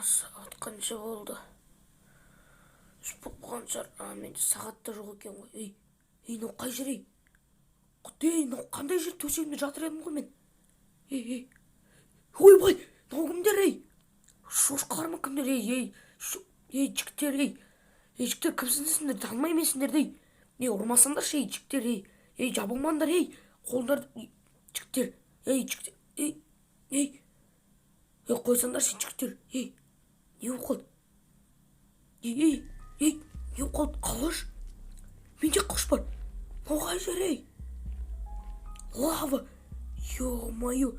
Сағат қанша болды? 3 болып қалған шығар. А, менде сағат та жоқ екен ғой. Ей, ей, мынау қай жер, ей? Құдай, мынау қандай жер? Төсегімде жатыр едім ғой мен. Ей, ей, ойбай, мынау кімдер, ей? Шошқалар ма, кімдер, ей? Ей, ей, жігіттер, ей, ей, жігіттер, кімсіңдер? Танымаймын мен сендерді, ей. Не, ұрмасаңдаршы, ей, жігіттер, ей, ей, жабылмаңдар, ей, қолдарды, ей, жігіттер, ей, жігіттер, ей, ей, ей, қойсаңдаршы, жігіттер, ей. Не болып қалды? Ей, ей, ей, не болып қалды? Қылыш, менде қылыш бар. Мынау қай жер, ей? Лава, ё-моё.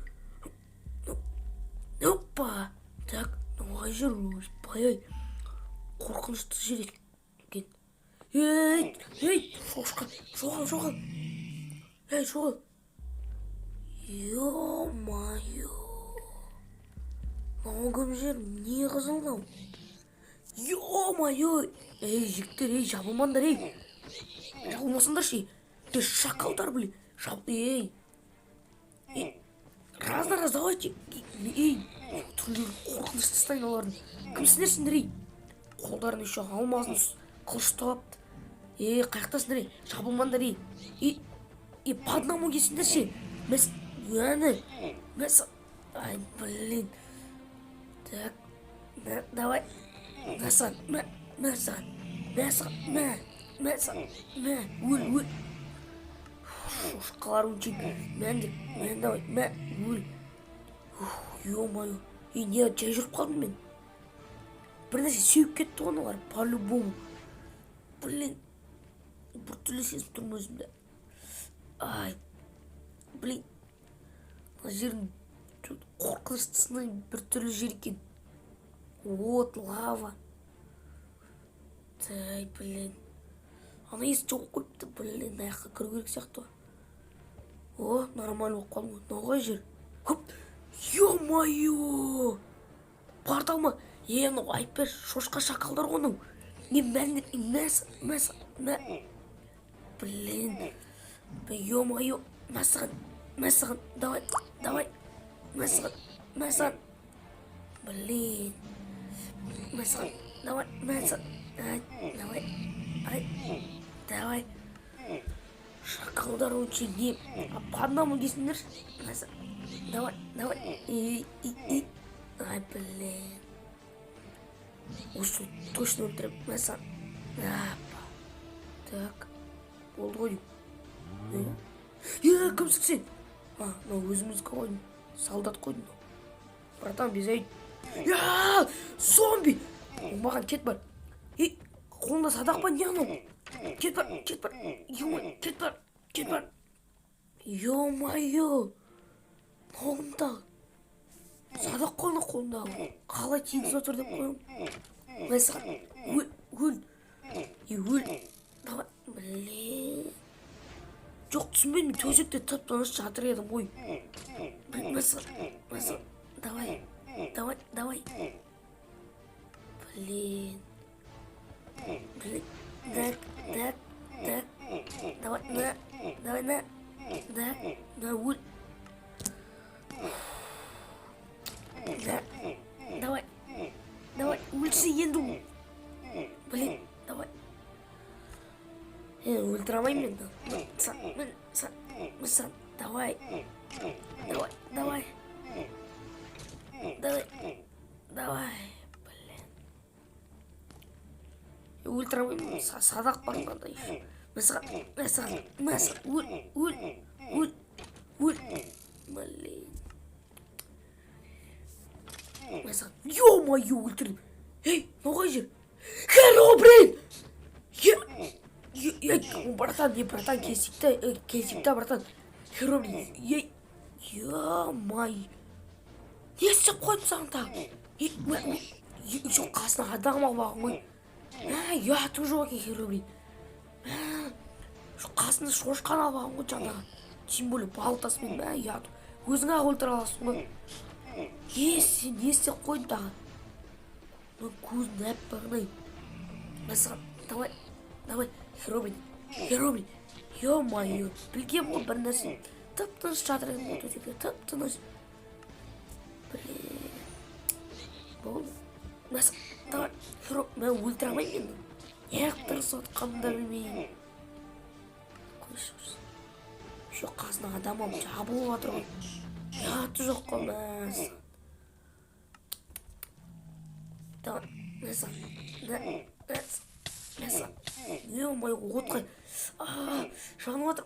Опа, так, мынау қай жер? Ойбай, ай, қорқынышты жер екен. Ей, ей, шошқа, жоғал, жоғал, ей, жоғал. Ё-моё, мынау кім жер? Не қызыл мынау? Ё-моё, ей, жігіттер, ей, жабылмаңдар, ей, жабылмасаңдаршы, ей, ей, шакалдар, блин, ей, ей, раз на раз, давайте, ей. Түрлері қорқынышты ұстайын олардың. Кімсіңдер сендер, ей? Қолдарына еще алмазын қылыш ұстап алыпты. Ей, қаяқтасыңдар, ей? Жабылмаңдар, ей, ей, ей, по одному келсеңдерші. Мәс, әні, мәс, ай, блин. Так, мә, давай, мә саған, мә, мә саған, мә саған, мә, мә саған, мә, өл, өл, шошқалар, өңшең. Мә, мә, давай, мә, өл. Ё-моё, ей, не, жай жүріп қалдым мен. Бір нәрсе сеуіп кетті ғой аналар по любому. Блин, біртүрлі сезініп тұрмын өзімді. Ай, блин, мына жердің қорқыныштысынан біртүрлі жер екен. От, лава. Тай, блин, ана есік жауып қойыпты. Блин, мына жаққа кіру керек сияқты ғой. О, нормально болып қалдым ғой. Мынау қай жер? Хоп, ё-моё, портал ма? Е, мынау, айтпашы, шошқа, шакалдар ғой мынау. Не, мән, мәс, мәс, мә, блин, ё-моё, мә саған, мә саған, давай, давай, мә саған, мә саған, блин, мә саған, давай, мә саған, ай, давай, ай, давай, шакалдар өңшең. Не, по одному келсеңдерші. Мә саған, давай, давай, и, и, и, ай, блин, осы точно өлтіремін. Мә саған. Апа, так, болды ғой деймін. Е, кімсің сен? А, мынау өзіміздікі ғой, солдат қой мынау. Братан, без я, зомби оңбаған, кет, бар. Ей, қолында садақ па, не анау? Кет, бар, кет, бар, ё, кет, бар, кет, бар. Ё-моё, мынау кім тағы? Садақ қой ана қолындағы, қалай тигізіп отыр деп қоямын. Мә саған, өл, өл, е, өл, давай. Блин, жоқ, түсінбедім, мен төсекте тып тыныш жатыр едім ғой. Мә саған, мә саған, давай, давай, давай, блин, блин, так, так, так, давай, на, давай, на, на, на, өл, на, давай, давай, өлсе енді. Блин, давай, е, өлтіре алмаймын мен. Мін, мін, давай, давай, давай, давай, давай, блин, өлтіре алмаймын. Садақ бар мынандай еще. Мә саған, мә саған, мә саған, өл, өл, өл, өл, блин, мә саған. Ё-моё, өлтірдім. Ей, мынау қай жер? Херобрин! Е, е, е, братан, е, братан, келсек та, келсек та, братан. Херобрин, ей, ё-май, не істеп қойдым саған тағы? Е, еще қасына адам алып алған ғой. Мә, ұяты жоқ екен Херобрин. Мә, қасына шошқаны алып алған ғой жаңағы, тем более балтасымен. Мә, ұят, өзің ақ өлтіре аласың ғой. Е, сен не істеп қойдың тағы? Мына көзің аппағын ай. Мә саған, давай, давай, Херобрин, Херобрин. Ё-моё, білгем ғой бір нәрсе. Тып тыныш жатыр едім ғой төсекте, тып тыныш. Блин, болды. Мәссаған, давай, Херо, мен өлтіре алмаймын енді. Неғып тырысып жатқанымды да білмеймін. Қойшы құрсын. Еще қасына адам алып жабылып жатыр ғой. Ұяты жоқ қой, мәссаған. Давай, мәссаған, мәссаған. Ё-моё, отқа жанып жатыр.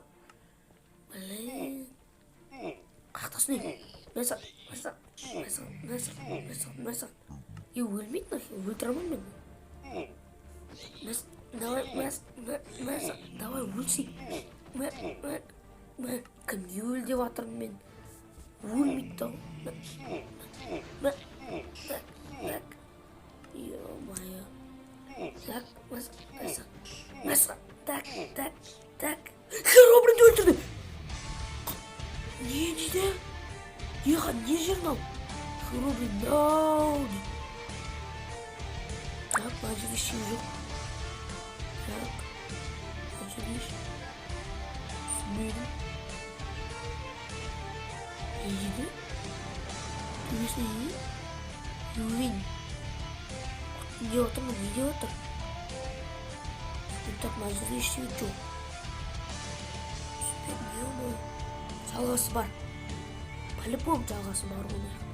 Блин. Қаяқтасың, ей? Мәссаған, мәссаған, мәссаған, мәссаған, мәссаған, мәссаған. Е, өлмейді нахер, өлтіре алмаймын мен. Давай, мәссаған, давай, өлсей. Мә, мә, мә, кімге өл деп жатырмын мен? Өлмейді да. Мә, так, так. Ё-моё. Так, мәссаған, мәссаған, так, так, так. Херобринді өлтірді. Не дейді? Не, не жер мынау? Херобрин, no дейді. Так, мына жерде ештеңе жоқ. Так, мына жерде түсінбедім. Не дейді? Төбесіне не? Ювин. Не деп отыр, не деп отыр? Так, мына жерде ештеңе жоқ. Түсінбедім, ё-моё. Жалғасы бар. По-любому жалғасы бар ғой мына жақта.